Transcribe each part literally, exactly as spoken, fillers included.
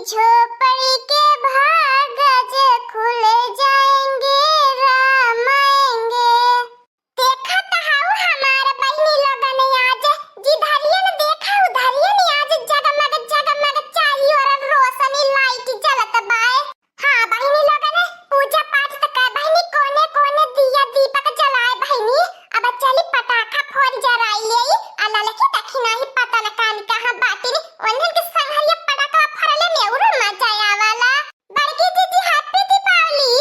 झोपड़ी के भाग जे खुल जाएंगे, राम आएंगे। देखत हऊ हमार बहिनी लोगन, आज जिधरियन देखा उधरियन आज जगमग जगमग चारी ओर रोशनी लाइट जलत बाए। हाँ बहिनी लोगन, पूजा पाठ त कर बहिनी, कोने कोने दिया दीपक जलाए बहिनी। अब चली पटाखा फोड़ जराई लेई, आ ललकी दखिनाही पता न कान कहाँ बाटिन, ओन्हन के संघरिया पटाखा फोड़ले में उरो मजा आवाला। बड़की दीदी happy दीपावली।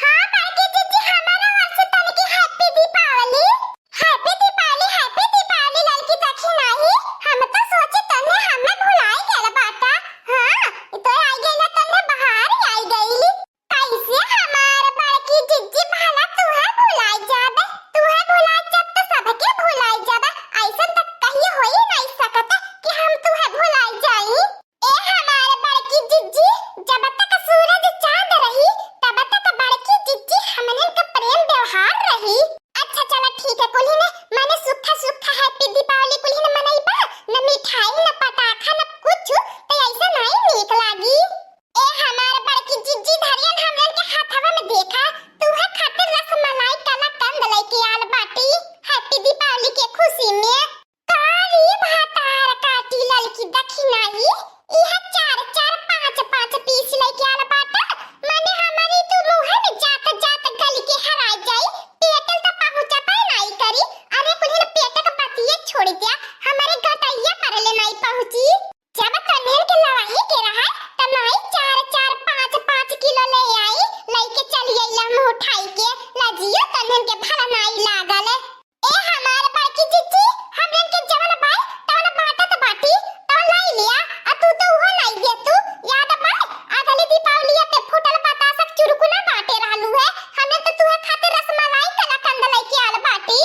हाँ बड़की दीदी, हमारा ओर से तनकी happy दीपावली। Happy दीपावली, happy दीपावली ललकी दखिनाही। हम तो सोची तन्ने हमें भुलाई गल बाटा। हाँ, ई तो आई गइला तन्ने बहार आई गइली। कैसे हमार बड़की जिज्जी भला तुहे भुलाई जाबे? तुहे भुलाई जाब त सबके भुलाई जाबे। ऐसन त कहियो होई नहीं सकत कि हम तुहे भुलाई जाई। ए हमार बड़की जिज्जी, जब तक सूरज चांद रही, तब तक बड़की जिज्जी हमनन का प्रेम व्यवहार रही। अच्छा चला ठीक है, कुल्हिन मने सूखा सूखा happy दीपावली कुल्हिन मनइबा, न मिठाई, न पटाखा, न कुछ, त ऐसे नहीं नीक लागी। ए हमार बड़की जिज्जी, धरियन हमनन के हाथवा में देखा, तुहे खातिर रसमलाई कलाकंद लइके आल बाटी happy दीपावली के खुशी में। कारी भातार काटी ललकी दखिनाही, इहे चार चार पाँच पाँच piece लइके आल बाटा। मने हमरी तू मुँहे में जात जात गल के हराई जाई, पेटल त पहुँचबे नाई करी। अरे कुल्हिन पेटक बतिये छोड़ द्या, हमरे गटैया पर ले नाई पहुँची। जब तन्हन के लवाही के रहा, त माई चार चार पाँच पाँच किलो ले आई, लइके चली अइला मुँह उठाई के। लजियो तन्हन के भला नाई लागल। ए हमार बड़की जिज्जी, हमरन के जवन बाय, तवन बाटत बाटी, तवन लाई लिया, आ तू तो उहो लाई दे तू, याद बाय, अगली दीपावलिया पे फूटल बतासक चुरकुना बाटे रहलू है, हमरन तो तुहे खातिर रसमलाई कलाकंद लइके आल बाटी।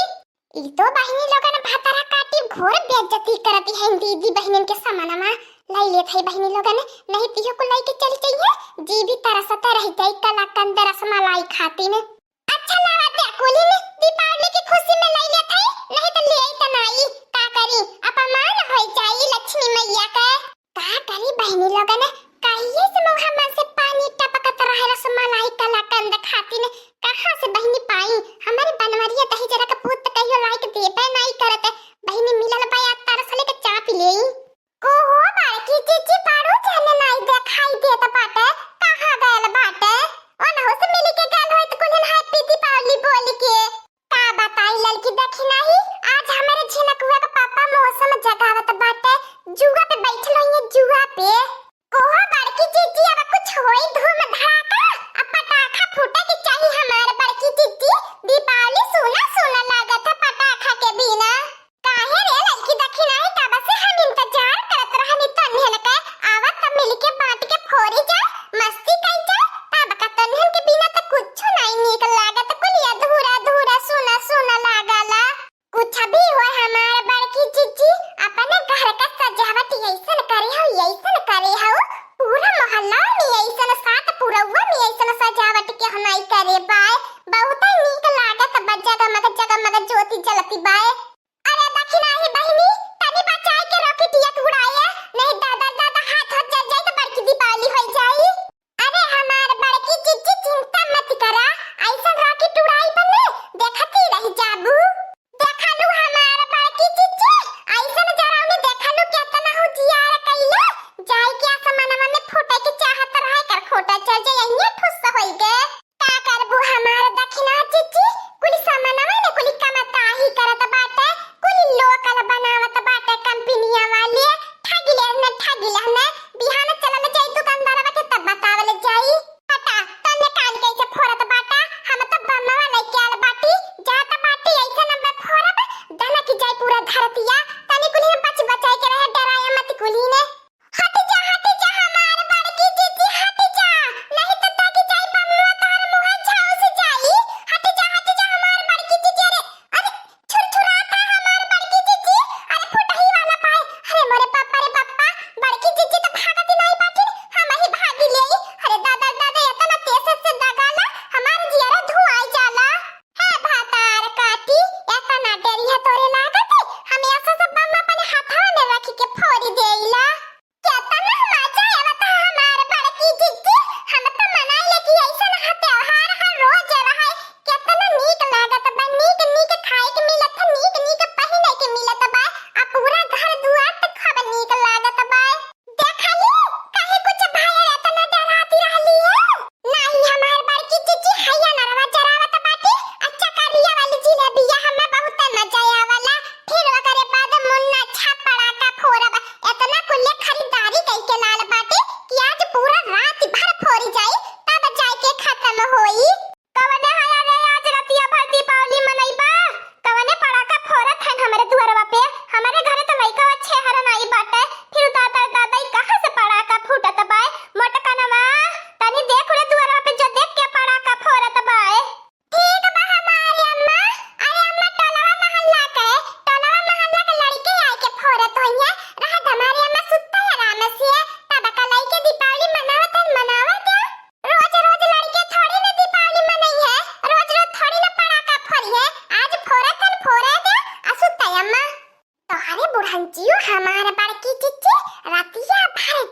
ई तो बहिनी लोगन भतरा काटी घोर बेइज्जती करती है दीदी बहिनन के समनवा। लाई लेत है बहिनी लोगन, नहीं तिहो को लइके चली जइहे, जी भी तरसत रह जाई कलाकंद रसमलाई खातिन। अच्छा लावा दे कुल्हिन दीपावली की खुशी में लाई लेत है, नहीं तो ले आई त नाई, का करी, अपमान होई जाई लक्ष्मी मैया के। का करी बहिनी लोगन, कहिए से मुँह मन से पानी टपकत रहे रसमलाई कलाकंद खातिन, कहाँ से बहिनी पाई? हमरे बनवरिया दहिजरा के पूत कहियो लाइक देबे नाई करत, बहिनी मिलल बा या तरस लेके चाप लेई। ओहो बड़की जिज्जी, बड़ू जाने नाई देखाई देत बाटे, कहाँ गयल बाटे? ओनहु से मिली के गयल होई त कुल्हिन happy दीपावली बोली के। का बताई ललकी दखिनाही, आज हमरे झिनकुआ के पापा मौसम जगावत बाटे, जुआ पे बैठल होइए, जुआ पे। ओहो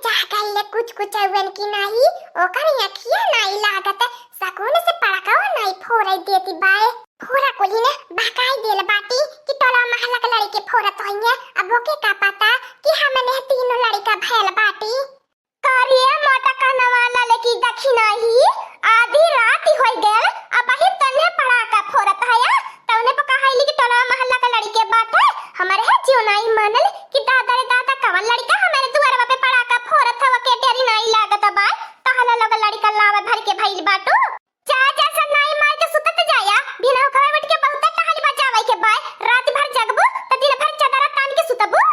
चाह गइले कुछ कुछ अउअन की नाही, ओकर अखिया नाही लागत, सकून से पड़कवा नाही फोड़े देती बाय। पूरा कुली ने बहकाई देल बाटी कि टोला महल्ला के लड़के फोड़त होइए। अब ओके का पता कि हमने तीनों लड़का भैल बाटी। करिया माता कहनवा ललकी दखिनाही, आधी रात होइ गयल, अबही तन्हे पड़ाका फोड़त हया। तउने पे कहैली कि टोला महल्ला के लड़के बाटे, हमरे है जिउ नाही मानल कि दादा रे दादा, कवन लड़का हमरे दुआरवा पे पड़ाका फोड़त हवा, के डेरी नाही लागत बा। तहला लोग लड़का लावे भर के भइल बाटू। जा, जा, सन्नाई मार के सुतत जाया, बिना उठवे उठ के बहुते टहल बजावे के बाय, रात भर जगबू त दिन भर चदरा तान के सुतबू।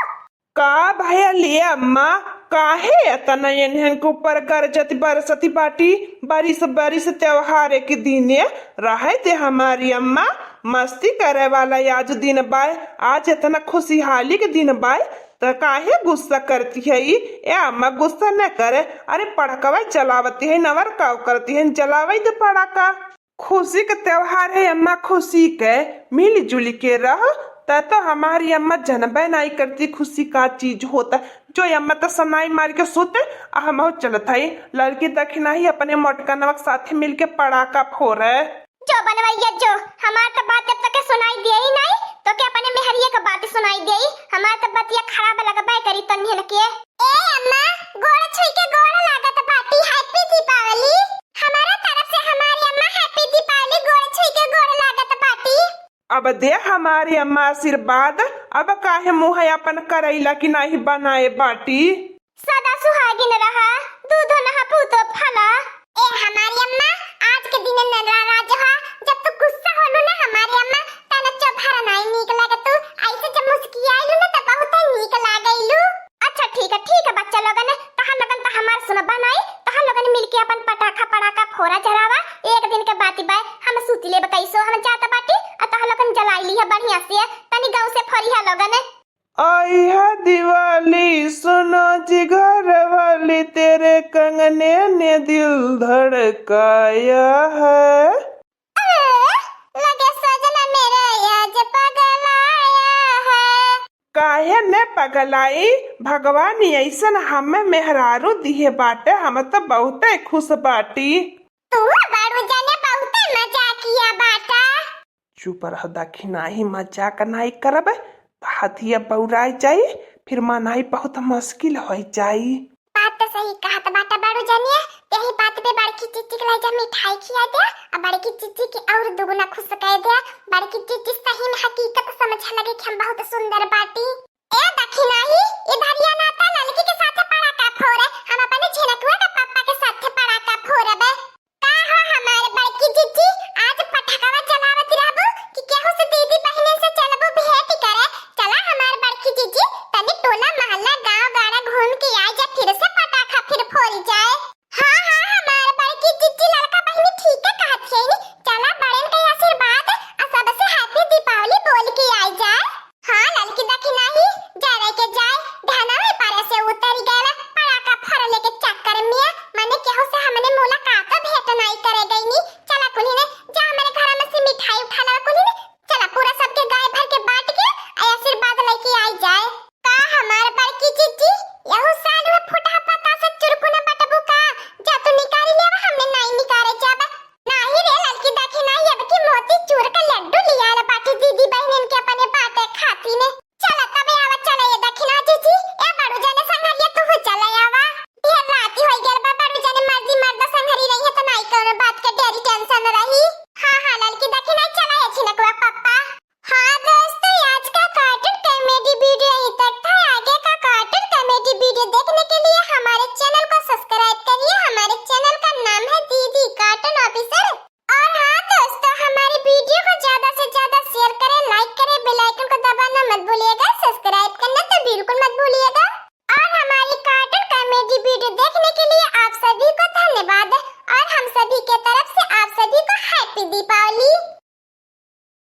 का भयल ए अम्मा, काहे एतना एन्हन के ऊपर गरजत बरसत बाटी? बारिश, बारिश त्योहार के दिने रहे दे हमारी अम्मा, मस्ती करे वाला आज दिन बाय, आज एतना खुशहाली के दिन बाय, त काहे गुस्सा करती है ई? ए अम्मा, गुस्सा न करे, अरे पड़कवा जलावती है, नवर काव करती है, जलावे दे पड़ाका। खुशी के त्योहार है अम्मा, खुशी के, मिलजुल के रह, त तो हमारी अम्मा जनबे नाई करती खुशी का चीज होता। जो अम्मा त सनाई मार के सोते, आ हमहू चलत हई, लड़की दखिनाही अपने मोटकनवा के साथे मिलके पड़ाका फोड़े। जो बनवैया जो, हमार त बात जब तक सुनाई दियई नाई, तोके अपने मेहरिया के बात सुनाई दियई, हमार त बतिया खराब लगबे करी तन्हन के। ए अम्मा, गोड़ छुई के गोड़ लागत बाटी, Happy दीपावली। हमारा तरफ से हमारी अम्मा Happy दीपावली, गोड़ छुई के गोड़ लागत बाटी। अब दे हमारी अम्मा आशीर्वाद, अब काहे मुँह अपन करैला की नाही बनाए बाटी। सदा सुहागिन रहा, दूधो नहा पूतो फला। ए हमारी अम्मा, आज के दिन न नाराज हा, जब तू गुस्सा होलू ना हमारी अम्मा, तन चोभरा नाही नीक लागतू, ऐसे जब मुस्कियाइलू ना त बहुत नीक लागैलू। अच्छा ठीक है, ठीक है बच्चा लोगन, तहां लोगन त हमार सुनबा नाही, तहां लोगन मिलके अपन पटाखा पड़ाका फोरा जरावा, एक दिन के बात बा, हम सूती लेब कैसो हम जात बाटी, आ तहां लोगन जलाई लिहा बढ़िया से, तनी गाँव से फरिहा लोगन। आई है दिवाली, सुनो जी घर वाली, तेरे कंगने ने दिल धड़काया है। लगे सजना मेरा आज पगलाया है। काहे ने पगलाई, भगवान ऐसन हमें मेहरारू दिहे बाटे, हम त बहुते खुश बाटी। तू बड़ू जने बहुते मजाकिया बाटा। चुप रह दखिनाही, मजाक नाई करब, हथिया बौराई जाई, फिर मनाई बहुत मुश्किल होइ जाई। बात त सही कहत बाटा बड़ू जनिया, तेही बात पे बड़की चिच्ची के लाई जा मिठाई खिया दे, आ बड़की चिच्ची के और दुगुना खुश कर दे। बड़की चिच्ची सही में हकीकत समझ लगे कि हम बहुत सुंदर बाटी। ए दखिनाही, इधरिया ना त ललकी के साथे पड़ाका फोड़े, हम अपने झिनकुआ के पापा के साथे पड़ाका फोड़बे। का हो हमार बड़की जिज्जी, आज पटाखवा जलावत रहबू कि केहू से दीदी बहिने से चलबू भेंट करे? चला हमार बड़की जिज्जी, तनी टोला महल्ला गाँव गाड़ा घूम के आ जा, फिर से पटाखा फिर फोड़ी जाए। हाँ, हाँ, हमार बड़की जिज्जी लड़का बहिनी ठीक है कहत है नी, चला बड़न के आशीर्वाद आ सबसे Happy दीपावली बोल के आ जाए। हाँ, ललकी दखिनाही, जावे के जाए, धनवे पर से उतर गयल, पड़ाका फोड़ले के चक्कर में, मने केहू से हमने मुलाकात भेंट नाई करे गई।